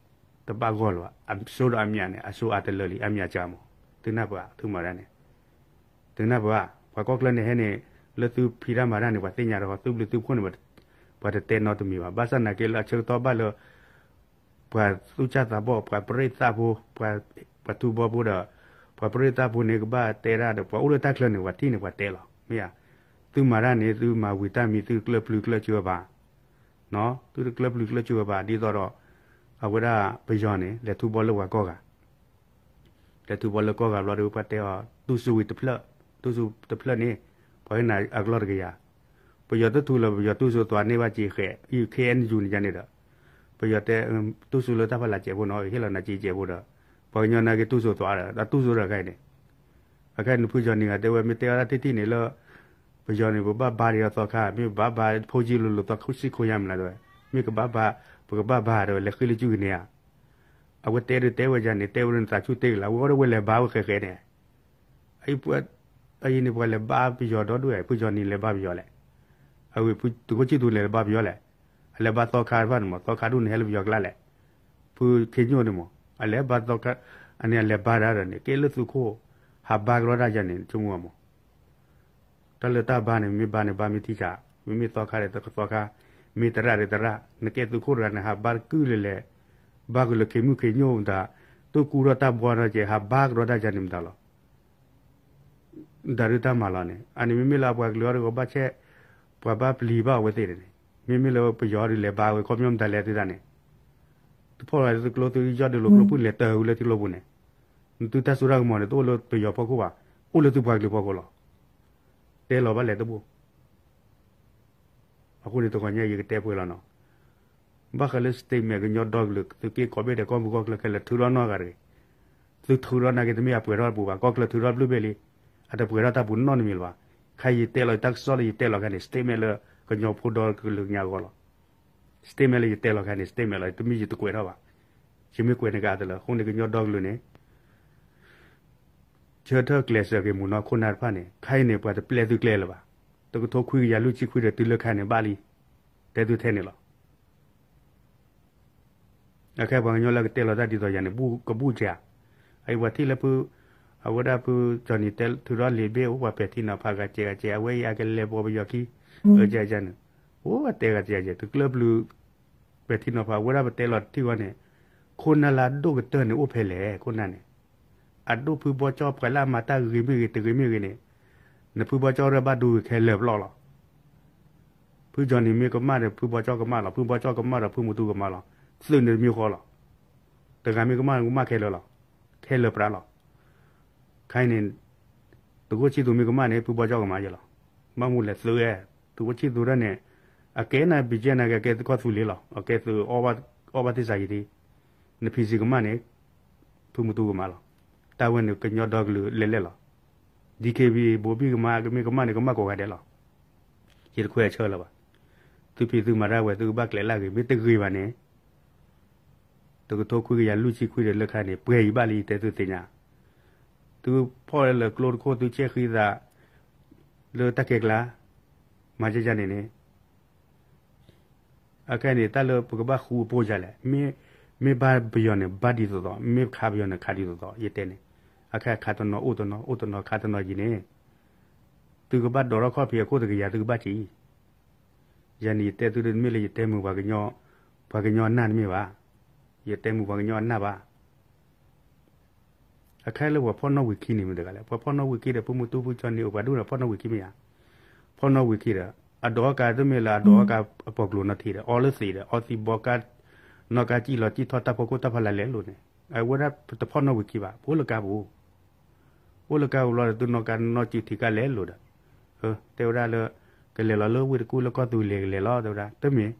တဘၣ်ဂီၢ်လၢၤဘၣ် အစိဒီးအမၠးန့ၣ် အစိအါတလၢလံ အမၠးစှၤမး သုနၢ်ပၢၢ် သုမၤတၢ်န့ၣ် သုနၢ်ပၢၢ် ပှၤကီၢ်ချၢန့ၣ်ဟဲန့ၣ် လၢသုဖံးတၢ်မၤတၢ်န့ၣ် ပှၤသ့ၣ်ညါတခီ သုဘျုးသုဖှိၣ်န့ၣ် ပှၤတတဲနီတမံၤဘၣ် ဘၣ်ဆၣ်နာ်က့လၢအဆၢကတီၢ်ဘၣ်လၢ ပှၤသူၣ်စၢ်သးဘီၣ် ပှၤပရ့ၣ်သၣ်ဖိ ပှၤထူဘီဖိဒီး ပှၤပရ့ၣ်သၣ်ဖိန့ၣ် ကဘၣ်တဲဒၣ်ဒီး ပှၤအိၣ်လၢတၢ်ချၢန့ၣ် ပှၤထံၣ်န့ၣ် ပှၤတဲလီၤ မ့ၢ်ဧါ သုမၤတၢ်န့ၣ် သုမၤဝံၤတၢ်မံၤ သုတကျၢပျုၤကျၢစၢၤဘၣ် သုတကျၢပျုၤကျၢစၢၤဘၣ် ဒ်သိးဒီး အဝဲဒၣ်ပယီၤန့ၣ် လဲၤထူဘီလၢပှၤကီၢ်ဂၤ လဲၤထူဘီလၢကီၢ်ဂၤဘျီဒီး ပှၤတဲအီၤ တူၢ်စူၤဝံၤတဖျၢၣ် တူၢ်စူၤတဖျၢၣ်န့ၣ် ပှၤဟ့ၣ်နၤအကလီၢ်တကယၤ ပယီၤတထူလၢၤ ပယီၤတူၢ်စူၤသွးန့ၢ်ဘၣ်စ့ၤဃဲး အံၤ ခ့ၣ်အဲၣ်ယူၣ် န့ၣ်ယါန့ၣ်ဒီး ပယီၤတဲ တူၢ်စူၤလၢတၢ်ဖးလၢ်စဲးဖိနီၤ ဟ့ၣ်လီၤနၤစ့ၤစဲးဖိဒီး ပှၤကညီနာ်က့တူၢ်စူၤသွးဒီး ဒီးတူၢ်စူၤဒီးခဲအံၤန့ၣ် အခဲအံၤန့ၣ် ဖုကၠီနံၤဂၤတဲဝဲ မ့ၢ်တဲဝဲဒၣ်ထံၣ်ထံၣ်န့ၣ်လၢ ပယီၤန့ၣ် ပဘၣ်ဘါဒံးအသီခါ မ့ၢ်ဘၣ်ဘါဖိကံလိၤလိၤသီခါစ့ၢ်ခိၣ်ညါမနုၤတဲဝဲ မ့ၢ်ကဘၣ်ဘါ ပကဘၣ်ဘါဒီး လဲၤဃ့လၢစုကန့ၢ်ဧါ အဝဲတဲဒ်တဲဝဲယါန့ၣ် တဲဝဲဒၣ်နသးဆူၣ်တ့ၢ်ကလါ ဝဲအီၤဒီးဝဲလဲၤဘါဝဲဃဲးဃဲးန့ၣ် အအံၤန့ၣ် ပှၤလဲၤဘါပယီၤဒီဒူၣ် ဖုကၠီနံၤလဲၤဘါပယီၤလဲၣ် အဝဲ သုးခိၣ်ဆံၣ်သူလဲၤဘါပယီၤလဲၣ် အလဲၤဘါသီခါတဖၣ်န့ၣ်မး သီခါဒူၣ်န့ၣ်ဟဲလၢပယီၤကျါလဲၣ် ဖုခ့ညိၣ်န့ၣ်မး အလဲၤဘါသီခါ အန့ၣ်အလဲၤဘါဒၣ်ဒီးန့ၣ် ကဲလၢသုးခိၣ် ဟးဘါကရီတၢ်ယါန့ၣ် ဆိကမိၣ်မး တၢ်လၢတၢ်ဘါန့ၣ် မ့ၢ်ဘါန့ၣ်ဘါမ့ၢ်ထံဆး မ့မ့ၢ်သီခါဒီးသီခါ မ့ၢ်သရၣ်ဒီးသရၣ် နကဲသုးခိၣ်တဂၤန့ၣ် ဟးဘါတကုၢ်လဲၤလဲၤ ဘါကလုာ်ခ့မုၣ်ခ့ညိၣ်မတၤ, သုကူထီၣ်တၢ်ဘှီနီၤကဲ ဟးဘါကဒီးတၢ်ယၤန့ၣ်မတၤလီၤ. တၢ်ဒုးတၢ်မၤလီၤန့ၣ် အန့ၣ်မ့မ့ၢ်လၢအပှၤကလုာ်အီၤတဂီၤဘၣ်ဆဲး, ပှၤဘၣ်ပျံၤဘၣ်အဝဲသ့ၣ်န့ၣ်, မ့မ့ၢ်လၢပယီၤဒုးလဲၤဘါဝဲ ခီပညီမတၤလဲၤသုတၢ်န့ၣ်, တဖီၣ်လီၤသုကျိသုယီၢ်ဒုးလိာ်ကျိပူၤလဲၤတၢ်ဝံၤလၢထံကျိပူၤန့ၣ်, နသုတၢ်စိတၢ်ကမီၤန့ၣ် တအိၣ်လၢပယီၤဖီခိၣ်ဘၣ်, အိၣ်လၢသုပှၤကလုာ်ဖီခိၣ်လီၤ. တဲလီၤဘၣ်လဲၤတဘိ အဃိန့ၣ်တဂီၤညါယကတဲပှဲၤလီၤနီၤ, ဘၣ်ဃးလၢ statement ကညီဒီကလုာ် သုးက့ကိးဘ့ၣ်ဒီးကီၢ်ပူၤကီၢ်ချၢခဲလၢာ်ထုးထီၣ်နီတဂၤတဂ့ၤ, သုထုးထီၣ်နာ်က့ တမ့ၢ်အပှဲၤထီၣ်တပူၤဘၣ်, ကီၢ်ချၢထုးထီၣ်ဘျုးဘ့ၣ်လံ, အတပှဲၤထီၣ်တၢ်ပူၤနီတမံၤလၢၤဘၣ်. ခဲအံၤယတဲလီၤတၢ်ကစီၣ်လၢယတဲလီၤခဲန့ၣ် statement လၢကညီဖိဒီကလုာ်ညါအဂီၢ်လီၤ. statement လၢယတဲလီၤခဲန့ၣ် statement လီၤ, တမ့ၢ်ယတကွဲးထီၣ်ဘၣ်. ယမ့ၢ်ကွဲးန့ၣ်ကအါတလၢ အဃိန့ၣ်ကညီဒီကလုာ်န့ၣ် ဆၢထၢၣ်ကျဲးစၢးက့ၤမုၢ်နီၢ်ခိၣ်နၢ်တဖၣ်န့ၣ် ခဲအံၤန့ၣ် ပှၤတပျဲသုကျဲလၢၤဘၣ်. တကထိခွံကယၤလွံၢ်ဆံခွံဒီးတုၤလၢခဲအံၤန့ၣ်ဘၣ်လံ. တဲသုထဲန့ၣ်လီၤ. အခဲပှၤကညီလၢကတဲလီၤတၢ်ဒ်သိးယၤန့ၣ် ကဘူၣ်စၢၤ, အအံၤပှၤထံၣ်လၢဖု, အဝဲဒၣ်ဖု Johnny တဲထုးထီၣ်လံာ်ဘ့ၣ်အိၣ်ပှၤပဲာ်ထံနီၤဖးဂၤစဲးဂၤစဲး အဝဲအံၤအကလဲၤပိာ်ပယီၤခံ, အကန့ၣ်, အိၣ်အတဲဂၤစဲးဂၤစဲး တကျၢပျုၤ ပဲာ်ထံနီၤဖး အဝဲဒၣ်ပတဲလီၤတထံၣ်ဝဲန့ၣ်, ခိၣ်နၢ်လၢအဒိၣ်ကတၢၢ်န့ၣ်အိၣ်ဖဲလဲၣ် ခိၣ်နၢ်န့ၣ်, အဒိၣ်ဖုဘီကၠီၣ်ပှၤလၢအမၤတၢ်ဂ့ၤမ့ၢ်ဂ့ၤ တဂ့ၤမ့ၢ်ဂ့ၤန့ၣ်, နဖုဘီကၠီၣ်ရၢၢ်ဘၣ်ဒိဂ့ၤခဲလၢာ်ပျီလီၤ. ဖု Johnny မ့ၢ်ကမၣ်ဒီး ဖုဘီကၠီၣ်ကမၣ်လီၤ, ဖုဘီကၠီၣ်ကမၣ်ဒီး ဖုမူတူကမၣ်လီၤ, သုးန့ၣ်တမံၤဃီလီၤ. တဂၤမ့ၢ်ကမၣ် ကမၣ်ခဲလၢာ်လီၤ, ခဲလၢာ်ပြးလီၤ. ခဲအံၤန့ၣ် သုးခိၣ်ဆံသူးမ့ၢ်ကမၣ်န့ၣ် ဖုဘီကၠီၣ်ကမၣ်ယဲလီၤ. ဘၣ်မနုၤလဲၣ်သုးဝဲ, သုးခိၣ်ဆံသူးဒၣ်န့ၣ်, အကဲနၤ ဘံၣ်ကဲနၤ ကဲသုးကီၢ်သူလ့ၤလီၤ, အကဲသုးအီၣ်ဘၣ်သ့ၣ်စးယံၤထံ, န PC ကမၣ်န့ၣ် ဖုမူတူကမၣ်လီၤ. တၢ်ဝဲန့ၣ်ကညီဒီကလုာ်လဲၣ်လဲၣ်လီၤ. DKBA ဘိဘံၣ်ကမၣ် ကမ့ၢ်ကမၣ်န့ၣ် ကမၣ်ကိးဂၤဒဲးလီၤ. ယတခွဲးဆၢလၢၤဘၣ်. သုဖံးသုမၤတၢ်ဝဲ သုကဘၣ်ကျဲၤလၢအဂ့ၤ မ့ၢ်တဂ့ၤဘၣ်န့ၣ် တကထိခွံကယၤလွံၢ်ဆံခွံဒီးလၢခါန့ၣ် ပှဲၤအံၤဘၣ်လံ ယတဲသုသ့ၣ်ညါ, သုဖီၣ်လၢကျိတခိၣ် သုဆဲးဃံသး လၢတၢ်ကဲကျါ မၤယဲယဲန့ၣ်န့ၣ် အခဲန့ၣ် တၢ်လၢပကဘၣ်ဃူအပိၢ်ယၤလဲၣ်, မ့ၢ်ဘါပယီၤန့ၣ် ဘါဒ်သိးသိး, မ့ၢ်ခးပယီၤန့ၣ် ခးဒ်သိးသိး ယတဲန့ၣ်, အခဲခးတနီၤ အိၣ်တနီၤ အိၣ်တနီၤ ခးတနီၤယံၤန့ၣ်, သုကဘၣ်ဒိးထီၣ်ခီၣ်ဖံးအခိၣ်တကယၤ သုကဘၣ်ကံ ယၤန့ၣ် ယတဲသုတမ့ၢ်လၢယတဲမုာ်ပှၤကညီ, ပှၤကညီအနၢ်တမ့ၢ်ဘၣ်. ယတဲမုာ်ပှၤကညီအနၢ်ဘၣ်. အခဲလၢပှၤဖီၣ်နီၣ်ဝံၤခံန့ၣ်မ့ၢ်တဂၤလဲၣ်, ပှၤဖီၣ်နီၣ်ဝံၤခံဒီး ဖုမူတူဖုကၠီန့ၣ် အိၣ်ပှၤဒိၣ်ဒီးဖီၣ်နီၣ်ဝံၤခံမ့ၢ်ဧါ, ဖီၣ်နီၣ်ဝံၤခံဒီး အဒိးအီၣ်ကါတမ့ၢ်လၢအဒိးအီၣ်ကါအပီၤကျိၤနီၢ်ထံဒီး အီလၢသံးဒီး အီသံးဘီကါ, နီၢ်ကါစံၣ်လီၤစံၣ်ထီၣ်တၢ်ဖီခိၣ်တၢ်ဖီလာ်လဲၤလိာ်န့ၣ်, အဝဲဒၣ်တဖီၣ်နီၣ်ဝံၤခံဘၣ်, ပအိၣ်လၢကါပူၤ အိၣ်လၢကါပူၤလီၤဒီး သုနီၢ်ကါနီၢ်စံၣ်ထံးကါလဲၤလိာ်ဒီး, တဲဝဲဒၣ်လၢ ကလဲၤလီၤလၢဝ့ၢ်တကူၣ်လၢကီၢ်သူလ့ၤကလဲၤလီၤ တဲဝဲဒၣ်, တမ့ၢ်,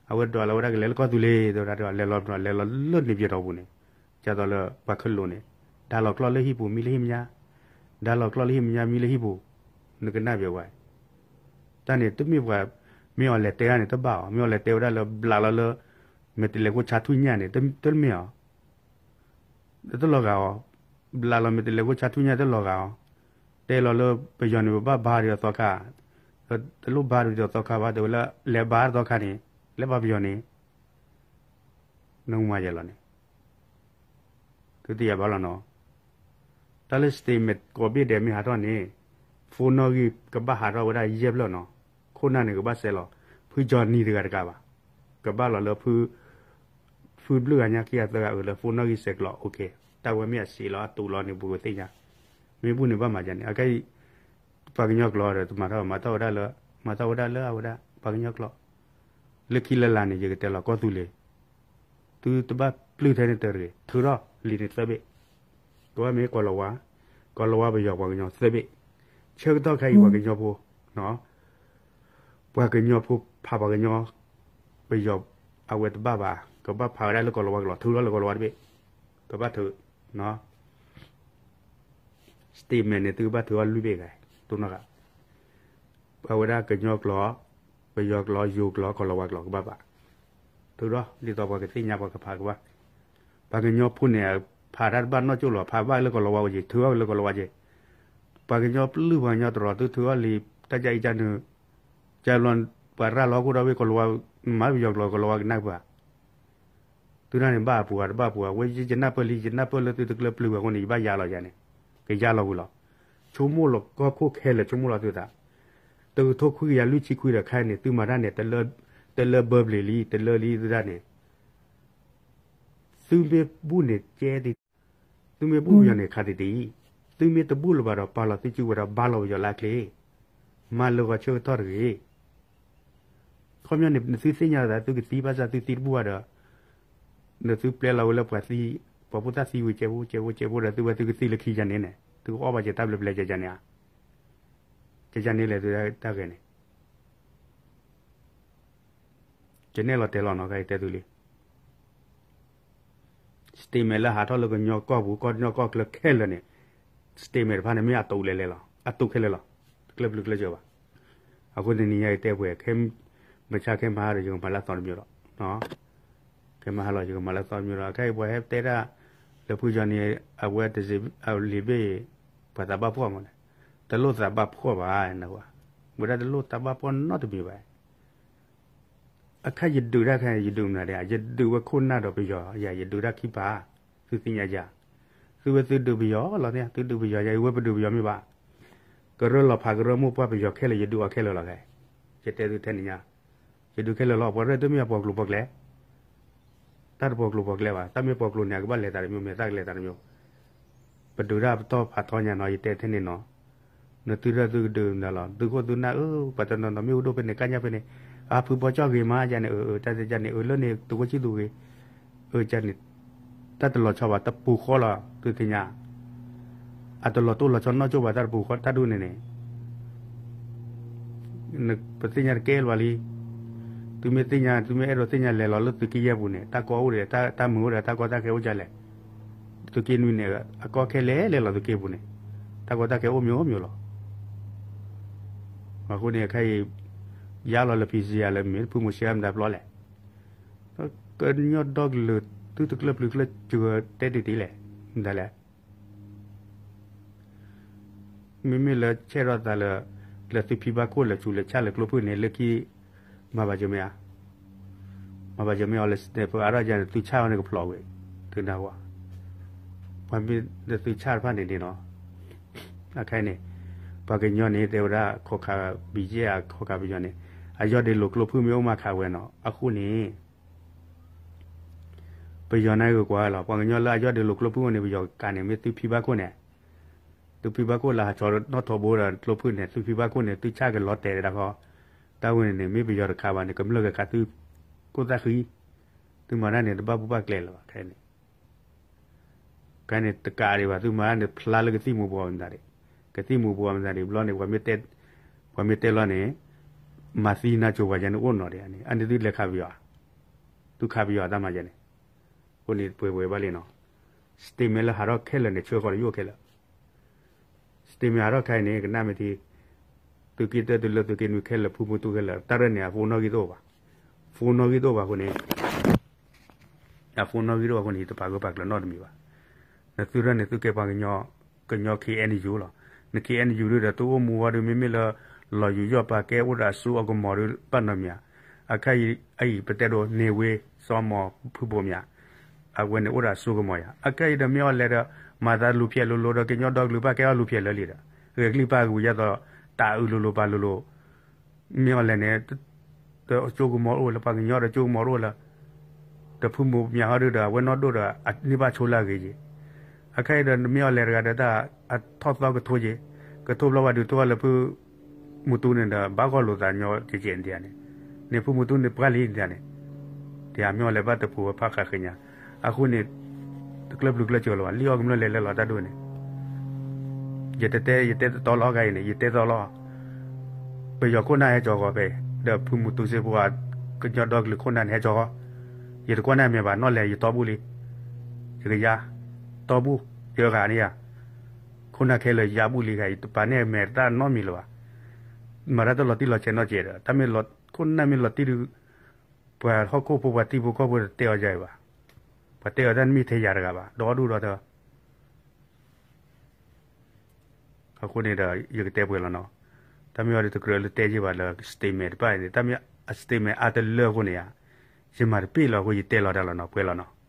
အဝဲဒိးလီၤဝဲဒၣ်ကလဲၤလၢကီၢ်သူလ့ၤ တဲဝဲဒၣ် လဲၤလီၤလဲၤလီၤလၢန့ၣ်ပျဲၤထီၣ်ပူၤန့ၣ်, ဒ်သိးလၢပှၤခဲလိာ်န့ၣ်, ဒါလီၤကျီၢ်လၢဟံၣ်ပူၤ မံလၢဟံၣ်မဲာ်ညါ, ဒါလီၤကျီၢ်လၢဟံၣ်မဲာ်ညါ မံလၢဟံၣ်ပူၤ, နကနၣ်ပျဲၤဝဲ တၢ်န့ၣ်တမ့ၢ်ပှၤ, မ့ၢ်အီၤလဲၤတဲဒၣ်န့ၣ် တဘၣ်အီၤ, မ့ၢ်အီၤလဲၤတဲဝဲဒၣ်လၢဘျးလီၤလၢ မဲာ်တလဲၤခိၣ်ဆါထူၣ်ညၣ်န့ၣ် တမ့ၢ်အီၤ, တလီၤဂာ်အီၤ, ဘျးလီၤမဲာ်တလဲၤခိၣ်ဆါထူၣ်ညၣ် တလီၤဂာ်အီၤ, တဲလီၤလၢပယီၤန့ၣ် ပဘၣ်ဘါဒ်သိးသီခါ, တလိၣ်ဘါဒ်သိးသီခါဘၣ် တဲဝဲလၢ လဲၤဘါသီခါန့ၣ်, လဲၤဘါပယီၤန့ၣ် နမၤယဲလီၤန့ၣ်, သုသ့ၣ်ညါဘၣ်လီၤနီၤ, တၢ်လၢ statement ကိးဘ့ၣ်ဒဲးမ့ၢ်ဟးထီၣ်န့ၣ်, phone နီၣ်ဂံၢ်ကဘၣ်ဟးထီၣ်ဝဲဒၣ်ယဲၢ်ဖျၢၣ်နီၤ, ခိၣ်နၢ်န့ၣ်ကဘၣ်စဲးလီၤ, ဖုကၠီနံၤတဂၤတကးဘၣ်, ကဘၣ်လီၤလၢ ဖုဘျုးဂၤညါခံဂၤသၢဂၤအုးလၢ phone နီၣ်ဂံၢ်စဲးကျိး OK, တၢ်ဝဲမ့ၢ်အစံးလီၤအတူးလီၤန့ၣ် ပကသ့ၣ်ညါ, မ့ၢ်ဘူၣ်န့ၣ်ဘၣ်မၤယဲန့ၣ်, အခဲအံၤ ပှၤကညီကျိာ်ဒီးတမၤထီၣ် မၤထီၣ်ဝဲဒၣ်လၢ, မၤထီၣ်ဝဲဒၣ်လၢအဝဲဒၣ် ပှၤကညီကျိာ်, လၢခံလၢလာ်န့ၣ် ယကတဲလီၤကီၢ်သူလ့ၤ, သုတဘၣ်ပျုၢ်ထဲန့ၣ်တဂ့ၤ, ထုးထီၣ်လံာ်န့ၣ်သၢဘ့ၣ်, ကဝဲမ့ၢ်ကီၢ်လီၤဝါ, ကီၢ်လီၤဝါပယီၤပှၤကညီသၢဘ့ၣ်, ဆၢကတီၢ်ခဲအံၤပှၤကညီဖိ, ပှၤကညီဖိဖးပှၤကညီ, ပယီၤအဝဲတဘၣ်ဘၣ်, ကဘၣ်ဖးဝဲဒၣ်လၢကီၢ်လီၤဝါကလီၤ, ထုးထီၣ်လၢကီၢ်လီၤဝါတဘ့ၣ်, ကဘၣ်ထုး statement န့ၣ် သုကဘၣ်ထုးအီၤလွံၢ်ဘ့ၣ်ဂၤ, တိၢ်နီၣ်ဂၤ, ပဝဲဒၣ်ကညီကျိာ်, ပယီၤကျိာ်, ယိၤကျိာ်, ကီၢ်လီၤဝါကျိာ် ကဘၣ်ဘၣ်, ထုးထီၣ် ဒ်သိးပှၤကသ့ၣ်ညါပှၤကဖးကဘၣ်, ပှၤကညီဖိန့ၣ် ဖးတၢ်တဘၣ်နီၢ်ကၠိၣ်လီၤ, ဖးဘၣ်လၢကီၢ်လီၤဝါက့ၤ, ထုးအီၤလၢကီၢ်လီၤဝါက့ၤ, ပှၤကညီပျုၢ်ပှၤကညီတရီၤ သုထုးအီၤလံာ် တၢ်ကအံၤကနုာ်, ကဘျီ ပှၤရၤလီၤခိၣ်ဒီဘ့ၣ်ကီၢ်လီၤဝါ, မၤပယီၤကျိာ်ကီၢ်လီၤဝါကနၢ်ပှၤ သုတၢ်န့ၣ်ဘၣ်အပူၤဧါ တဘၣ်အပူၤဧါ, ဝဲယနၢ်ပၢၢ်လံ ယနၢ်ပၢၢ်လၢသုတကျၢပျုၢ်ဝဲအဃိန့ၣ် ယဘၣ်ယါလီၤယၤန့ၣ်, ကယါလီၤဝံၤလီၤ, ဆိကမိၣ်လီၤကီၢ်ခိၣ်ခဲလၢာ် ဆိကမိၣ်လီၤသုသး, တကထိခွံကယၤလွံၢ်ဆံခွံဒီးခဲအံၤန့ၣ် သုမၤတၢ်န့ၣ် တလၢဘၢပျ့ၤလံ တလၢလံသုတၢ်န့ၣ် သုမ့ၢ်ဘူၣ်န့ၣ်ကဲတံၢ်, သုမ့ၢ်ဘူၣ်ပယီၤန့ၣ်ခးတံၢ်တံၢ်, သုမ့ၢ်တဘူၣ်လၢၤဘၣ်ဒီး ပာ်လီၤသုစုကဝဲၤဒီးဘါလီၤပယီၤလၢအချ့, မၤလၢဂီၤဆၢကတီၢ်တဂ့ၤ. ခီပညီန့ၣ် နသုသ့ၣ်ညါသး သုကသံဘၣ်ဆၣ်သုသံတဘူၣ်ဘၣ်ဒီး နသုပျဲလီၤဝဲလၢပှၤသံ, ပှၤဖိသၣ်သံဝံၤ ကဲဖိကဲဖိကဲဖိဒီး သုဝဲသုကသံလၢခံယၤန့ၣ်န့ၣ် သုကအီၣ်ဘၣ်ကဲတၢ်ဘျဲၣ်ဘျဲၣ်ယၤန့ၣ်ဧါ, ကဲယၤန့ၣ်လဲၣ်သုတၢ်ဂဲၤန့ၣ် ကနဲၣ်လီၤတဲလီၤနီၤ ခဲအံၤတဲသုလံ statement လၢဟးထီၣ်လၢကညီကီၢ်ပူၤ ကီၢ်ကညီကီၢ်ချၢခဲလၢာ်န့ၣ် statement တဖၣ်န့ၣ် မ့ၢ်အတိာ်လဲၤလဲၤလီၤ အတိာ်ခဲလၢာ်လီၤ တကျၢၢ်ပျုၢ်ကျၢၢ်စၢၤဘၣ်. အဃိန့ၣ် နံၤညါအံၤတဲပှဲၤ ခဲမုၢ်ဆါခဲမုၢ်ဟါဒီး ယကမၤလၢအသီတမံၤဒီး ခဲမုၢ်ဟါလီၤ ယကမၤလၢအသီတမံၤဒီး ခဲအံၤပှၤဟဲတဲတၢ်လၢဖုယီၤန့ၣ် အဝဲတစ့ၢ်အလံာ်ဘ့ၣ် ပှၤသးဘၣ်ဖှီၣ်မးန့ၣ် တလိၣ်သးဘၣ်ဖှီၣ်ဘၣ်နဝဲ ဝဲဒၣ်တလိၣ်သးဘၣ်ဖှီၣ်နီတမံၤဘၣ် အခါယဒုးတၢ်ခါန့ၣ် ယဒုးမနုၤဒဲး ယဒုးဝဲခိၣ်နၢ်ဒီးပယီၤ ယၤယဒုးတၢ်ခံပၤ သုသ့ၣ်ညါယၤ သုဝဲသုဒုးပယီၤလီၤန့ၣ် သုဒုးပယီၤယၤ ယဝဲပဒုးပယီၤမ့ၢ်ဘၣ် ကရၢလီၤဖးကရၢမိၢ်ပှၢ်ပယီၤခဲလၢာ် ယဒုးအီၤခဲလၢာ်လီၤခဲ ယတဲသုထဲန့ၣ်ညါ ယဒုးခဲလၢာ်လီၤ ပှၤရဲၣ်တမ့ၢ်အပှၤကျိၤပှၤကျဲ တၢ်တပှၤကျိၤပှၤကျဲဘၣ် တၢ်မ့ၢ်ပှၤကျိၤန့ၣ် အကဘၣ်လဲၤသးတမံၤ မဲာ်သၣ်ကလဲၤသးတမံၤ ပဒုးတၢ်ပတီၢ်ဖးထီညါနီၤ ယတဲထဲန့ၣ်နီၤ နသုဒၢသုကဒုးနၤလီၤ သုခိၣ်သုနၢ်အၢ ပှၤတနီၤနီၤမ့ၢ်အိၣ်ဒိၣ်ဖဲန့ၣ် ကါညါဖဲန့ၣ် အါဖုဘီကၠီၣ်ဂ့ၤမးယၤန့ၣ် အၢ အၢ တၢ်တယၤန့ၣ် အၢ လၢန့ၣ် သုဝဲဆံၣ်သူဂ့ၤ အၢ ကန့ၣ် တၢ်တလီၤဆီဘၣ် တပူၤဃီလီၤ သုသ့ၣ်ညါ အတလီၤတိၢ်လီၤဆီနီၢ်ကၠိဘၣ် တၢ်တပူၤဃီတၢ်ဒိၣ်န့ၣ်န့ၣ် ပသ့ၣ်ညါတကဲလၢၤဘၣ်လံ သုမ့ၢ်သ့ၣ်ညါ သုမ့ၢ်အဲၣ်ဒိးသ့ၣ်ညါလဲၤလီၤလၢသုးက့ယဲၢ်ပူၤန့ၣ် တၢ်ကီအိၣ်ဒီး တၢ်မုာ်အိၣ်ဒီး တၢ်ကီတၢ်ခဲအိၣ်ဒ်လဲၣ် သုးက့နွံန့ၣ် အကီခဲလဲၣ်လဲၣ်လီၤသုးက့ပူၤန့ၣ် တၢ်ကီတၢ်ခဲအိၣ်မ့ၢ်အိၣ်မ့ၢ်လီၤ အဃိန့ၣ် ခဲအံၤ ယါလီၤလၢ ဖံစံယၤ လၢမ့ၢ်ဖုမိၤၡ့မတၤပျီလဲၣ် ကညီဒီကလုာ် သုတကျၢၢ်ပျုၤကျၢၢ်စၢၤတဲတံၢ်တံၢ်လဲၣ် မတၤလဲၣ် မ့မ့ၢ်လၢဆဲးထီၣ်သးလၢ လၢသုဖံဘၣ်ခိၣ်လဲၤဆူးလဲၤဆၣ်လၢကျိဖုၣ်န့ၣ် လၢခံ မၤဘၣ်ယမ့ၢ်ဧါ မၤဘၣ်ယမ့ၢ်အီၤလၢ sniper အါထီၣ်ယၤန့ၣ် သုဆၣ်အီၤန့ၣ်ကဖျိးဝဲ သုနၢ်ဟူဧါ ပှၤမ့ၢ်လၢသုဆၣ်တဖၣ်န့ၣ်န့ၣ်နီၤ အခဲအံၤန့ၣ် ပှၤကညီန့ၣ် တဲဝဲဒၣ် ခီၣ်ခါ ဘံၣ်ယဲၢ် အခီၣ်ခါပယီၤန့ၣ် အယီၢ်ဒ့လိာ်ကျိဖုၣ်မ့ၢ်အိၣ်မးခးဝဲနီၤ အဃိန့ၣ် ပယီၤန့ၣ်ဂ့ၤကွၢ်လီၤ ပှၤကညီလၢအယီၢ်ဒ့လိာ်ကျိဖုၣ်အိၣ်န့ၣ် ပယီၤကးန့ၣ် မ့ၢ်သုဖံဘၣ်ခိၣ်န့ၣ် သုဖံဘၣ်ခိၣ်လၢဟးဆီနီၣ်ထိးဘိဒီးကျိဖုၣ်န့ၣ် သုဖံဘၣ်ခိၣ်န့ၣ် သုဆၣ်ကလီၤတဲာ်တၢ်ဃီ တၢ်ဝဲန့ၣ်န့ၣ် မ့ၢ်ပယီၤတခးဘၣ်န့ၣ် ကမျၢၢ်ကခးသု ကိၣ်သၣ်ဃံ သုမၤတၢ်န့ၣ် တဘၣ်ပူၤဘၣ်ကျဲလၢၤဘၣ် ခဲအံၤန့ၣ် ခဲအံၤန့ၣ် တကးဒံးဘၣ် သုမၤတၢ်န့ၣ် ဖျါလၢကသံၣ်မူၤဘှီးမတၤဒံး ကသံၣ်မူၤဘှီးမတၤဒံး ဘျီန့ၣ် ပှၤမ့ၢ်တဲလီၤန့ၣ် မၤသံနၤကိၤပှၤယဲန့ၣ်အိၣ်နီၤဒံးန့ၣ် အန့ၣ်သုလဲၤခးပယီၤ သုခးပယီၤတၢ်မၤယဲန့ၣ် အဃိန့ၣ်ပှဲၤပှဲၤဘၣ်လံနီၤ statement လၢဟးထီၣ်ခဲလၢာ်န့ၣ် ဆှၢဃီၤဒီးယိၣ်ခဲလၢာ် statement ဟးထီၣ်ခဲအံၤန့ၣ် ကနၣ်မ့ၢ်ထံ သုးက့တၢတုၤလၢသုးက့နွံခဲလၢာ် ဖုမူတူခဲလၢာ် တၢ်ရဲၣ်န့ၣ် အ phone နီၣ်ဂံၢ်တအိၣ်ဘၣ် phone နီၣ်ဂံၢ်တအိၣ်ဘၣ်အဃိန့ၣ် အ phone နီၣ်ဂံၢ်တအိၣ်ဘၣ်အဃိန့ၣ် တပာ်ဂၢၢ်ပာ်ကျၢၤနီတမံၤဘၣ် နသုရဲၣ်န့ၣ် သုကဲပှၤကညီ ကညီ K N U လီၤ န K N U ဒုဒီး သုအိၣ်မူဝဲဒု မ့မ့ၢ်လၢ လီၤယူးယီၣ်ပာ်ကဲအိၣ်ဒီးအစိအကမီၤဒု ဘၣ်နီတမံၤဧါ အခါအံၤ ပတဲဒိးန့ၢ်ဝ့စီမီၤဖုဘိးမ့ၢ်ဧါ အဝဲန့ၣ်အိၣ်ဒီးအစိကမီၤယါ အခဲအံၤဒီးမ့ၢ်အီၤလဲၤဒီး မၤသးလူၤဖျဲးလိၤလိၤဒီး ကညီဒီကလုာ်ဘၣ်ကဲအီၤလူၤဖျဲးလၢလံဒီး ဂဲၤကလံၣ်ပၢ်ကဝံၤယါသီး တၢ်အုးလိၤလိၤပာ်လိၤလိၤ မ့ၢ်အီၤလဲၤန့ၣ် ဒီးအစိကမီၤအိၣ်လၢပှၤကညီဒီးစိကမီၤအိၣ်လၢ ဒီးဖုမိၢ်မၠးဟီဒုဒီး အဝဲနီၢ်ဒိၣ်ဒီး အန့ၢ်ဘၣ်ဆိလၢအဂ့ၤက့ၤ အခါအံၤဒီးမ့ၢ်အီၤလဲၤတဂၤဒီးတၢ် အထီၣ်သီကထိက့ၤ ကထိဘျီဝဲဒုးထိလၢဖု မူတူန့ၣ်ဒီး ဘၣ်ဂီၢ်လိာ်သးညီကဲးကဲးန့ၣ် န့ၣ်ဖုမူတူန့ၣ်ပှၢ်လံန့ၣ် တမ့ၢ်အီၤလဲၤဘၣ်တပူၤဝဲဖးဃးဃ့ညါ အဃိန့ၣ် တကျၢၢ်ပျုၤကျၢၢ်စၢၤလၢၤဘၣ် လံၣ်အီၣ်ကမျၢၢ်လဲၤလဲၤလီၤတၢ်ဒိၣ်န့ၣ် ယတတဲ ယတဲတတီလီၤဂၤအံၤန့ၣ် ယတဲသီလီၤ ပယီၤခိၣ်နၢ်ဟဲကၠီၤဃီၤဖဲ ဒီးဖုမူတူစ့ဖိ ကညီဒီကလုာ်ခိၣ်နၢ်န့ၣ်ဟဲကၠီၤဃီၤ ယတကွၢ်နၢ်မဲာ်ဘၣ်နီၣ်လဲၣ် ယတီဘူၣ်လံ ယကယါ တီဘူၣ် ယဂၤန့ၣ်ယါ ခိၣ်နၢ်ခဲလၢာ်ယါဘူၣ်လံဂၤအံၤ တပာ်န့ၢ်အမဲာ်တၢ်နီတမံၤလၢၤဘၣ် မၤတၢ်တလီၤတံၢ်လီၤဆဲးနီတစဲးဒီး တၢ်မ့ၢ်လီၤ ခိၣ်နၢ်မ့ၢ်လီၤတံၢ်ဒုး ပှၤဟီၣ်ခိၣ်ဖိပှၤသံဖိကီၢ်ဖိတတဲအီၤယါအံၤဘၣ် ပှၤတဲအီၤတၢ်မ့ၢ်ထဲယၤတဂၤဘၣ် ဒီဒူၣ်ဒီထၢ အဃိန့ၣ်ဒီး ယကတဲပှဲၤလီၤနီၤ တၢ်မ့ၢ်အီၤဒီးတကြၢးလၢတဲယ့ၢ်ဘၣ်လၢ statement တဖၣ်အံၤန့ၣ် တၢ်မ့ၢ်အ statement အါတလၢအဃိန့ၣ်ဧါ ယမၤတပ့ၢ်လီၤအဃိ ယတဲလီၤတၢ်လီၤနီၤ ပှဲၤလီၤနီၤ